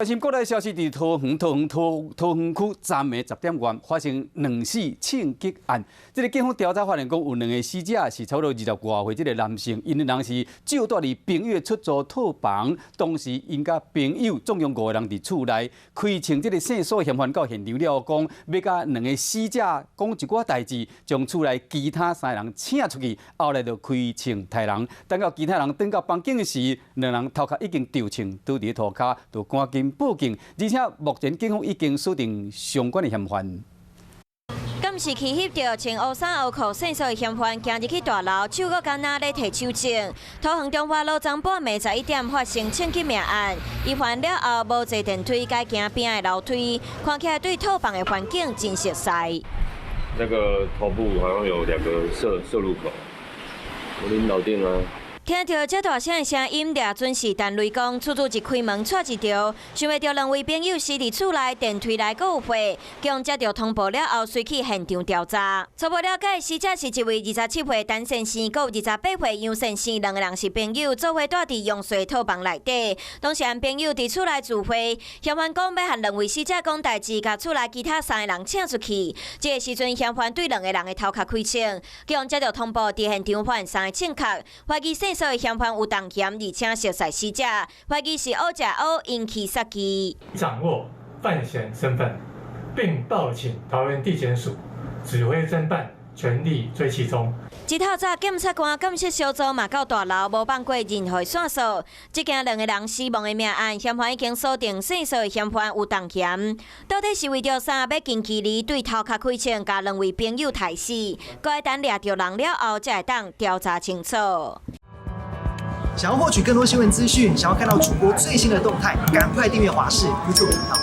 新國內消息，佇桃園桃園桃桃園區昨暝10點外發生兩死槍擊案。這個警方調查發現，講有兩个死者是差不多20外歲這个男性，𪜶兩人是借蹛佇朋友的出租套房，當時𪜶佮朋友總共五个人佇厝內開槍，這个線索嫌犯到現場了後，講欲佮兩个死者講一寡代誌，將厝內其他三个人請出去，後來就開槍刣人。等到其他人轉到房間時，兩人頭殼已經中槍，倒佇塗跤，就趕緊報警，而且目前警方已經鎖定相關的嫌犯。敢是去翕著穿烏衫烏褲線索的嫌犯，行入去大樓，手閣敢若咧提手槍。桃園中華路昨半暝11點發生槍擊命案，伊犯了後無坐電梯，改行邊的樓梯，看起來對套房的環境真熟悉。那個頭部好像有兩個射入口，我恁老定啊。聽著這大聲的聲音，掠準是陳雷公，厝主一開門，掣一著，想袂著兩位朋友死佇厝內，電梯內閣有火，警接著通報了後，隨去現場調查。初步了解，死者是一位27歲陳先生，閣有28歲楊先生，兩个人是朋友，做伙蹛佇楊瑞套房內底。當時𪜶朋友佇厝內聚會，嫌犯講欲和兩位死者講代誌，共厝內其他三个人請出去。這个時陣，嫌犯對兩个人的頭殼開槍，警接著通報，佇現場發現三个槍殼，懷疑線索的嫌犯有動嫌，而且熟似死者，懷疑是烏食烏引起殺機。掌握犯嫌身份，並報請桃園地檢署指揮偵辦，全力追緝中。一透早，檢察官鑑識小組嘛到大樓，無放過任何線索。這件兩个人死亡的命案，嫌犯已經鎖定線索的嫌犯有動嫌，到底是為著啥欲近距離對頭殼開槍，共兩位朋友刣死？閣愛等掠著人了後，才會當調查清楚。想要獲取更多新聞資訊，想要看到主播最新的動態，趕快訂閱華視 YouTube 頻道。